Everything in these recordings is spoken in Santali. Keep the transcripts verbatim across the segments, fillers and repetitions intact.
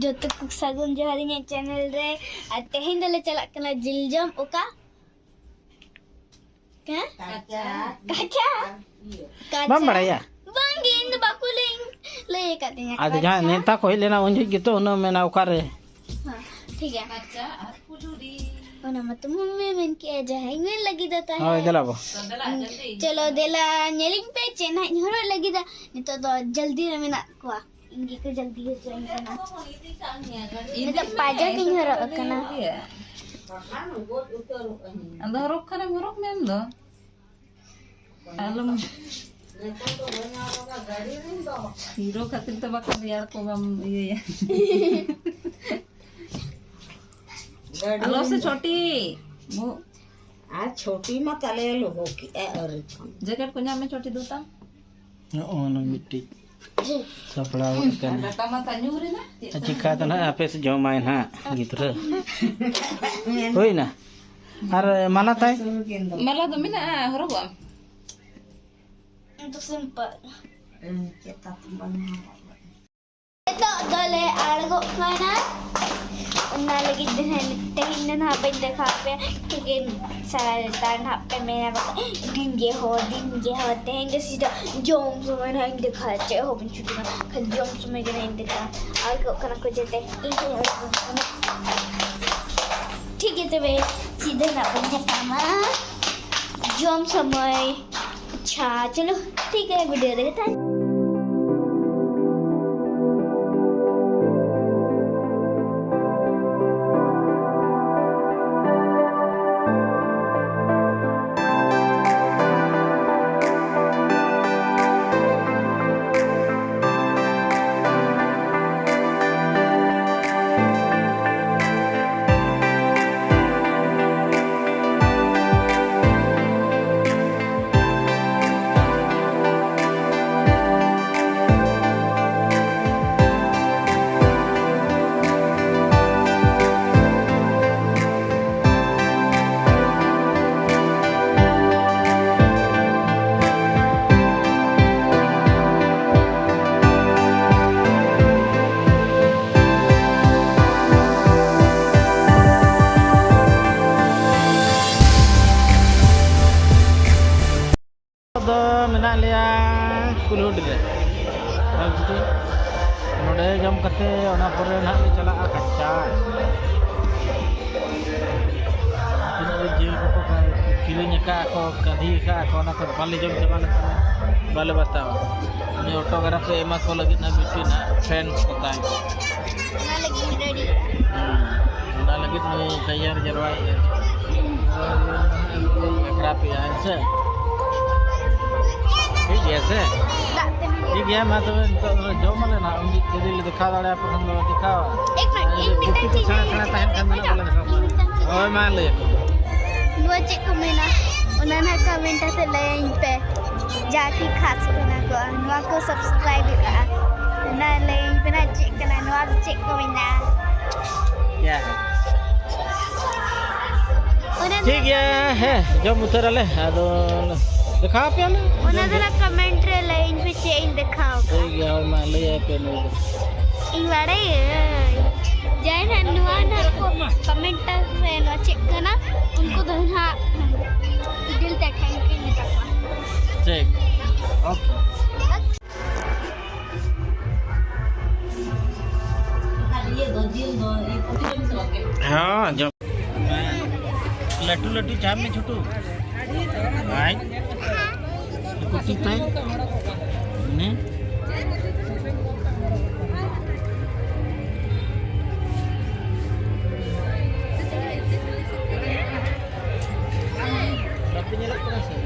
ᱡᱚᱛᱚ ᱠᱚ ᱥᱟᱹᱜᱩᱱ ᱡᱚᱦᱟᱨ ᱤᱧᱟᱹᱜ ᱪᱮᱱᱮᱞ ᱨᱮ᱾ ᱟᱨ ᱛᱮᱦᱮᱧ ᱫᱚᱞᱮ ᱪᱟᱞᱟᱜ ᱠᱟᱱᱟ ᱡᱤᱞ ᱡᱚᱢ᱾ ᱚᱠᱟ? ᱦᱮᱸ? ᱠᱟᱪᱟ᱾ ᱠᱟᱪᱟ? ᱵᱟᱢ ᱵᱟᱲᱟᱭᱟ? ᱵᱟᱝᱜᱮ, ᱤᱧ ᱫᱚ ᱵᱟᱠᱚ ᱞᱟᱹᱭ, ᱞᱟᱹᱭ ᱟᱠᱟᱫᱤᱧᱟ᱾ ᱟᱫᱚ ᱡᱟᱦᱟᱸᱭ ᱠᱟᱪᱟ᱾ ᱱᱮᱣᱛᱟ ᱠᱚ ᱦᱮᱡ ᱞᱮᱱᱟ, ᱩᱱ ᱡᱚᱦᱚᱜ ᱜᱮᱛᱚ ᱩᱱᱟᱹᱜ ᱮᱢ ᱢᱮᱱᱟ, ᱚᱠᱟᱨᱮ? ᱦᱮᱸ, ᱴᱷᱤᱠ ᱜᱮᱭᱟ᱾ ᱠᱟᱪᱟ ᱟᱨ ᱠᱷᱩᱪᱩᱲᱤ᱾ ᱚᱱᱟ ᱢᱟᱛᱚ ᱢᱟᱢᱤ ᱢᱮᱱ ᱠᱮᱜᱼᱟ, ᱡᱟᱦᱟᱸᱭ ᱢᱮᱱ ᱞᱟᱹᱜᱤᱫ ᱫᱚ ᱛᱟᱦᱮᱸ᱾ ᱦᱳᱭ, ᱫᱮᱞᱟ ᱵᱚ᱾ ᱛᱚ ᱫᱮᱞᱟ, ᱡᱚᱞᱫᱤ᱾ ᱪᱚᱞᱚ, ᱫᱮᱞᱟ, ᱧᱮᱞᱤᱧ ᱯᱮ, ᱪᱮᱫ ᱱᱟᱦᱟᱜ ᱤᱧ ᱦᱚᱨᱚᱜ ᱞᱟᱹᱜᱤᱫᱟ᱾ ᱱᱤᱛᱚᱜ ᱫᱚ ᱡᱚᱞᱫᱤ ᱨᱮ ᱢᱮᱱᱟᱜ ᱠᱚᱣᱟ᱾ ᱤᱧ ᱜᱮᱠᱚ ᱡᱚᱞᱫᱤ ᱦᱚᱪᱚᱧ ᱠᱟᱱᱟ᱾ ᱤᱫᱤ ᱱᱤᱛᱚᱜ ᱢᱮ, ᱯᱟᱡᱟᱠ ᱤᱧ ᱦᱚᱨᱚᱜ ᱟᱠᱟᱱᱟ᱾ ᱤᱭᱟᱹ᱾ ᱟᱫᱚ ᱦᱚᱨᱚᱜ ᱠᱷᱟᱱᱮᱢ ᱦᱚᱨᱚᱜ ᱢᱮ ᱟᱢ ᱫᱚ᱾ ᱟᱞᱚᱢ᱾ ᱦᱤᱨᱳ ᱠᱷᱟᱹᱛᱤᱨ ᱛᱮ ᱵᱟᱠᱚ ᱨᱮᱭᱟᱲ ᱠᱚ ᱵᱟᱢ ᱤᱭᱟᱹᱭᱟ᱾ ᱟᱞᱚ ᱥᱮ ᱪᱷᱚᱴᱤ᱾ ᱵᱚᱦᱚᱜ᱾ ᱟᱨ ᱪᱷᱚᱴᱤ ᱢᱟ ᱛᱟᱞᱮ ᱞᱚᱦᱚᱫ ᱠᱮᱜᱼᱟ ᱟᱹᱣᱨᱤ ᱠᱷᱚᱱ᱾ ᱡᱮᱠᱮᱴ ᱠᱚ ᱧᱟᱢ ᱢᱮ ᱪᱷᱚᱴᱤ ᱫᱚ ᱛᱟᱢ᱾ ᱱᱚᱜᱼᱚ ᱱᱟ ᱢᱤᱫᱴᱤᱡ ᱥᱟᱯᱲᱟᱣ ᱟᱠᱟᱱᱟ᱾ ᱰᱟᱴᱟ ᱢᱟ ᱛᱟᱧᱩᱨ ᱮᱱᱟ, ᱪᱮᱫ ᱟᱨ ᱪᱤᱠᱟ ᱫᱚ ᱱᱟᱦᱟᱜ ᱟᱯᱮ ᱥᱮ ᱡᱚᱢᱟᱭ ᱱᱟᱦᱟᱜ ᱜᱤᱫᱽᱨᱟᱹ᱾ ᱦᱩᱭᱱᱟ᱾ ᱟᱨ ᱢᱟᱞᱟ ᱛᱟᱭ? ᱢᱟᱞᱟ ᱫᱚ ᱢᱮᱱᱟᱜᱼᱟ, ᱦᱚᱨᱚᱜᱚᱜ ᱟᱢ᱾ ᱫᱚ simple᱾ ᱪᱮᱫ ᱛᱟᱯ ᱵᱟᱝ ᱦᱚᱨᱚᱜ᱾ ᱱᱤᱛᱚᱜ ᱫᱚᱞᱮ ᱟᱬᱜᱚᱜ ᱠᱟᱱᱟ᱾ ᱚᱱᱟ ᱞᱟᱹᱜᱤᱫ ᱫᱚ ᱱᱟᱦᱟᱜ ᱛᱮᱦᱮᱧ ᱫᱚ ᱱᱟᱦᱟᱜ ᱵᱟᱹᱧ ᱫᱮᱠᱷᱟᱣ ᱟᱯᱮᱭᱟ᱾ ᱴᱷᱤᱠ ᱜᱮ, ᱥᱟᱨᱟ ᱞᱮᱛᱟᱲ ᱱᱟᱦᱟᱜ ᱯᱮ ᱢᱮᱱᱟ, ᱫᱤᱱ ᱜᱮ ᱦᱚ, ᱫᱤᱱ ᱜᱮ ᱦᱚ᱾ ᱛᱮᱦᱮᱧ ᱫᱚ ᱥᱤᱫᱷᱟᱹ ᱡᱚᱢ ᱥᱚᱢᱚᱭ ᱱᱟᱦᱟᱜ ᱤᱧ ᱫᱮᱠᱷᱟᱣᱟ, ᱪᱮᱫ ᱦᱚᱸ ᱵᱟᱹᱧ ᱪᱷᱩᱴᱩᱜᱼᱟ᱾ ᱠᱷᱟᱹᱞᱤ ᱡᱚᱢ ᱥᱚᱢᱚᱭ ᱜᱮ ᱱᱟᱦᱟᱜ ᱤᱧ ᱫᱮᱠᱷᱟᱣᱟ᱾ ᱟᱬᱜᱚᱜ ᱠᱟᱱᱟ ᱠᱚ ᱡᱮᱛᱮ, ᱤᱧ ᱜᱮ ᱟᱬᱜᱚ ᱠᱟᱱᱟ᱾ ᱴᱷᱤᱠ ᱜᱮ, ᱛᱚᱵᱮ ᱥᱤᱫᱷᱟᱹ ᱱᱟᱦᱟᱜ ᱵᱚᱱ ᱧᱟᱯᱟᱢᱟ ᱡᱚᱢ ᱥᱚᱢᱚᱭ᱾ ᱟᱪᱪᱷᱟ, ᱪᱚᱞᱚ, ᱴᱷᱤᱠ ᱜᱮᱭᱟ, video ᱨᱮᱜᱮ ᱛᱟᱦᱮᱱ᱾ ᱞᱳᱰ ᱨᱮ᱾ ᱟᱨ ᱡᱩᱫᱤ ᱱᱚᱰᱮ ᱡᱚᱢ ᱠᱟᱛᱮ ᱚᱱᱟ ᱯᱚᱨᱮ ᱱᱟᱦᱟᱜ ᱞᱮ ᱪᱟᱞᱟᱜᱼᱟ ᱠᱟᱪᱟ᱾ ᱛᱤᱱᱟᱹᱜ ᱨᱮ ᱡᱤᱞ ᱠᱚᱠᱚ ᱠᱤᱨᱤᱧ ᱟᱠᱟᱫ ᱠᱚ, ᱠᱟᱹᱫᱷᱤ ᱟᱠᱟᱫ ᱠᱚ, ᱚᱱᱟ ᱠᱚ ᱵᱟᱞᱮ ᱡᱚᱢ ᱪᱟᱵᱟ ᱞᱮᱠᱷᱟᱱ ᱵᱟᱞᱮ ᱵᱟᱛᱟᱣᱟ᱾ ᱩᱱᱤ ᱚᱴᱳᱜᱨᱟᱯᱷ ᱮ ᱮᱢᱟ ᱠᱚ ᱞᱟᱹᱜᱤᱫ ᱱᱟᱦᱟᱜ ᱵᱤᱴᱤ ᱱᱟᱦᱟᱜ ᱯᱷᱮᱱᱥ ᱠᱚ ᱛᱟᱭ᱾ ᱚᱱᱟ ᱞᱟᱹᱜᱤᱫ ᱨᱮᱰᱤ᱾ ᱦᱩᱸ, ᱚᱱᱟ ᱞᱟᱹᱜᱤᱫ ᱱᱩᱭ ᱛᱮᱭᱟᱨ ᱡᱟᱨᱣᱟᱭᱮᱫᱼᱟ᱾ ᱟᱠᱷᱲᱟ ᱯᱮᱭᱟ, ᱦᱮᱸ ᱥᱮ? ᱴᱷᱤᱠ ᱜᱮᱭᱟ ᱥᱮ? ᱫᱟᱜ ᱛᱮ ᱢᱤᱫ ᱴᱷᱤᱠ ᱜᱮᱭᱟ, ᱢᱟ ᱛᱚᱵᱮ ᱱᱤᱛᱚᱜ ᱫᱚ ᱡᱚᱢ ᱟᱞᱮ ᱱᱟᱦᱟᱜ, ᱩᱱ ᱡᱩᱫᱤ ᱞᱮ ᱫᱮᱠᱷᱟᱣ ᱫᱟᱲᱮᱭᱟᱯᱮ ᱠᱷᱟᱱ ᱫᱚ ᱫᱮᱠᱷᱟᱣᱟ᱾ ᱮᱠ ᱢᱤᱱᱤᱴ, ᱤᱧ ᱢᱤᱫᱴᱟᱝ ᱯᱩᱛᱷᱤ ᱠᱚ ᱪᱮᱫ ᱥᱮᱬᱟ ᱞᱟᱹᱭ ᱥᱮᱬᱟ ᱛᱟᱦᱮᱱ ᱠᱷᱟᱱ ᱫᱚ ᱱᱟᱦᱟᱜ ᱵᱟᱞᱮ ᱫᱮᱠᱷᱟᱣ ᱠᱚᱣᱟ᱾ ᱦᱳᱭ, ᱢᱟ ᱞᱟᱹᱭ ᱟᱠᱚ ᱢᱮ᱾ ᱱᱚᱣᱟ ᱪᱮᱫ ᱠᱚ ᱢᱮᱱᱟ, ᱚᱱᱟ ᱱᱟᱦᱟᱜ ᱠᱚᱢᱮᱱᱴ ᱠᱟᱛᱮ ᱞᱟᱹᱭᱟᱹᱧ ᱯᱮ᱾ ᱡᱟᱦᱟᱸ ᱠᱤ ᱠᱷᱟᱥ ᱠᱟᱱᱟ ᱠᱚ, ᱱᱚᱣᱟ ᱠᱚ ᱥᱟᱵᱥᱠᱨᱟᱭᱤᱵ ᱦᱩᱭᱩᱜᱼᱟ᱾ ᱚᱱᱟ ᱞᱟᱹᱭᱟᱹᱧ ᱯᱮ ᱱᱟᱦᱟᱜ ᱪᱮᱫ ᱠᱟᱱᱟ, ᱱᱚᱣᱟ ᱫᱚ ᱪᱮᱫ ᱠᱚ ᱢᱮᱱᱟ? ᱭᱟ᱾ ᱚᱱᱟ ᱴᱷᱤᱠ ᱜᱮᱭᱟ, ᱦᱮᱸ, ᱡᱚᱢ ᱩᱛᱟᱹᱨᱟᱞᱮ, ᱟᱫᱚ ᱫᱮᱠᱷᱟᱣ ᱟᱯᱮᱭᱟᱞᱮ᱾ ᱚᱱᱟ ᱫᱚ ᱱᱟᱦᱟᱜ ᱠᱚᱢᱮᱱᱴ ᱨᱮ ᱞᱟᱹᱭᱟᱹᱧ ᱯᱮ ᱪᱮᱫ ᱤᱧ ᱫᱮᱠᱷᱟᱣ ᱠᱟᱜᱼᱟ᱾ ᱴᱷᱤᱠ ᱜᱮᱭᱟ, ᱦᱳᱭ, ᱢᱟ ᱞᱟᱹᱭ ᱟᱯᱮ ᱱᱩᱭ ᱫᱚ᱾ ᱤᱧ ᱵᱟᱲᱟᱭᱟᱹᱧ᱾ ᱡᱟᱦᱟᱸᱭ ᱱᱟᱦᱟᱜ ᱱᱚᱣᱟ ᱱᱟᱦᱟᱜ ᱠᱚ ᱠᱚᱢᱮᱱᱴᱟ ᱥᱮ ᱱᱚᱣᱟ ᱪᱮᱫ ᱠᱟᱱᱟ, ᱩᱱᱠᱩ ᱫᱚ ᱱᱟᱦᱟᱜ ᱤᱫᱤᱞ ᱛᱮ ᱴᱷᱮᱱ ᱠᱤᱱ ᱢᱮᱛᱟ ᱠᱚᱣᱟ᱾ ᱴᱷᱤᱠ᱾ ᱳᱠᱮ᱾ ᱦᱮᱸ, ᱡᱚᱢ᱾ ᱞᱟᱹᱴᱩ ᱞᱟᱹᱴᱩ ᱪᱟᱯ ᱢᱮ, ᱪᱷᱳᱴᱩ᱾ ᱟᱭ᱾ ᱠᱩᱴᱤ ᱛᱟᱭ᱾ ᱱᱮ᱾ ᱵᱟᱯᱮ ᱧᱮᱞᱚᱜ ᱠᱟᱱᱟ ᱥᱮ?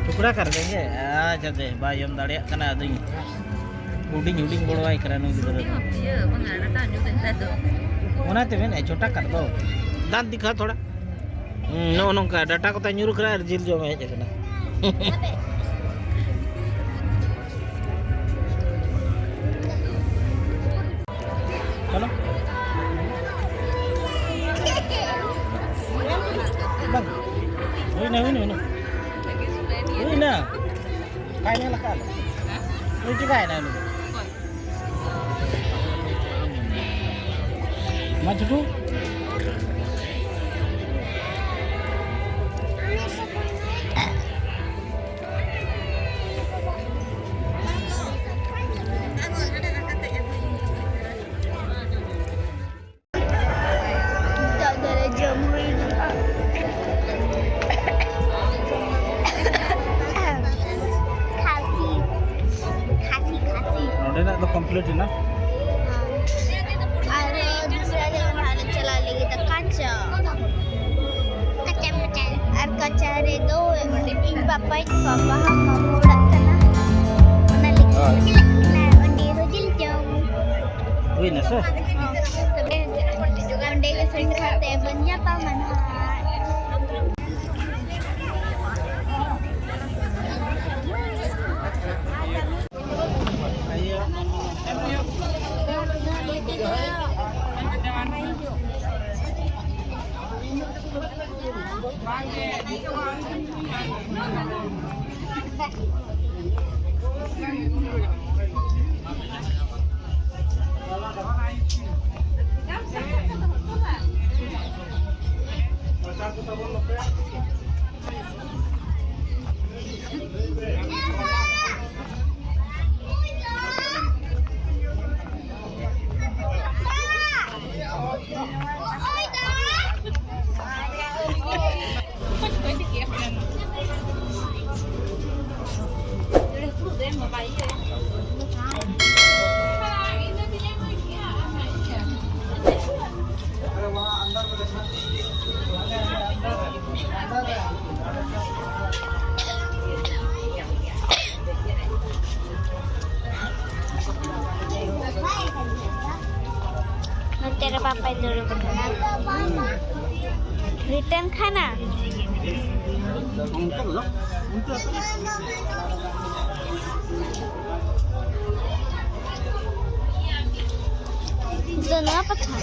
ᱴᱩᱠᱲᱟ ᱠᱟᱨ ᱫᱮᱸᱜᱮ? ᱟᱪᱪᱷᱟ, ᱫᱮ, ᱵᱟᱭ ᱡᱚᱢ ᱫᱟᱲᱮᱭᱟᱜ ᱠᱟᱱᱟ, ᱟᱫᱚᱧ ᱦᱩᱰᱤᱧ ᱦᱩᱰᱤᱧ ᱜᱚᱲᱚᱣᱟᱭ ᱠᱟᱱᱟ ᱱᱩᱭ ᱜᱤᱫᱽᱨᱟᱹ ᱫᱚ᱾ ᱤᱭᱟᱹ, ᱵᱟᱝᱟ, ᱰᱟᱴᱟ ᱧᱩ ᱞᱮᱱ ᱠᱷᱟᱡ ᱫᱚ᱾ ᱚᱱᱟᱛᱮ ᱢᱮᱱᱮᱫ, ᱪᱷᱳᱴᱟ ᱠᱟᱨ ᱫᱚ᱾ ᱫᱟᱸᱛ ᱫᱤᱠᱷᱟᱣ ᱛᱷᱚᱲᱟ᱾ ᱦᱩᱸ, ᱱᱚᱜᱼᱚ ᱱᱚᱝᱠᱟ ᱰᱟᱴᱟ ᱠᱚᱛᱟᱭ ᱧᱩᱨᱩᱜ ᱠᱟᱱᱟ ᱟᱨ ᱡᱤᱞ ᱡᱚᱢᱮ ᱦᱮᱡ ᱟᱠᱟᱱᱟ᱾ ᱪᱚᱞᱚ᱾ ᱵᱟᱝ᱾ ᱦᱩᱭᱱᱟ, ᱦᱩᱭᱱᱟ, ᱦᱩᱭᱱᱟ᱾ ᱦᱩᱭᱱᱟ᱾ ᱵᱟᱭ ᱧᱮᱞ ᱟᱠᱟᱫ ᱞᱮ᱾ ᱩᱱᱤ ᱪᱤᱠᱟᱭᱮᱱᱟ ᱩᱱᱤ ᱫᱚ? ᱢᱟ ᱪᱷᱩᱴᱩ᱾ ᱱᱤᱛᱚᱜ ᱫᱚᱞᱮ ᱡᱚᱢ ᱦᱩᱭ ᱠᱟᱜᱼᱟ᱾ ᱠᱷᱟᱹᱥᱤ, ᱠᱷᱟᱹᱥᱤ, ᱠᱷᱟᱹᱥᱤ᱾ ᱱᱚᱰᱮᱱᱟᱜ ᱫᱚ complete ᱮᱱᱟ᱾ ᱟᱨ ᱫᱩᱥᱨᱟ ᱡᱟᱭᱜᱟ ᱱᱟᱦᱟᱜ ᱞᱮ ᱪᱟᱞᱟᱜ ᱞᱟᱹᱜᱤᱫ ᱫᱚ ᱠᱟᱪᱟ᱾ ᱠᱟᱪᱟ ᱢᱟᱪᱟ᱾ ᱟᱨ ᱠᱟᱪᱟ ᱨᱮᱫᱚ ᱤᱧ ᱵᱟᱵᱟᱧ, ᱵᱟᱵᱟ ᱦᱚᱸ ᱢᱟᱢᱩ ᱚᱲᱟᱜ ᱠᱟᱱᱟ᱾ ᱚᱱᱟ ᱞᱟᱹᱜᱤᱫ ᱦᱳᱭ᱾ ᱞᱮ ᱪᱟᱞᱟᱜ ᱠᱟᱱᱟ ᱚᱸᱰᱮ ᱫᱚ ᱡᱤᱞ ᱡᱚᱢ᱾ ᱦᱩᱭᱱᱟ ᱥᱮ? ᱛᱚᱵᱮ ᱚᱸᱰᱮ ᱜᱮ ᱥᱮᱴᱮᱨ ᱠᱟᱛᱮ ᱵᱚᱱ ᱧᱟᱯᱟᱢᱟ ᱱᱟᱦᱟᱜ᱾ ᱱᱚᱛᱮ ᱨᱮ ᱵᱟᱯᱟᱭ ᱫᱩᱲᱩᱵ ᱟᱠᱟᱱᱟ᱾ ᱨᱤᱴᱟᱨᱱ ᱠᱷᱟᱱᱟ᱾ ᱫᱚ ᱱᱚᱣᱟ ᱯᱟᱛᱷᱟ᱾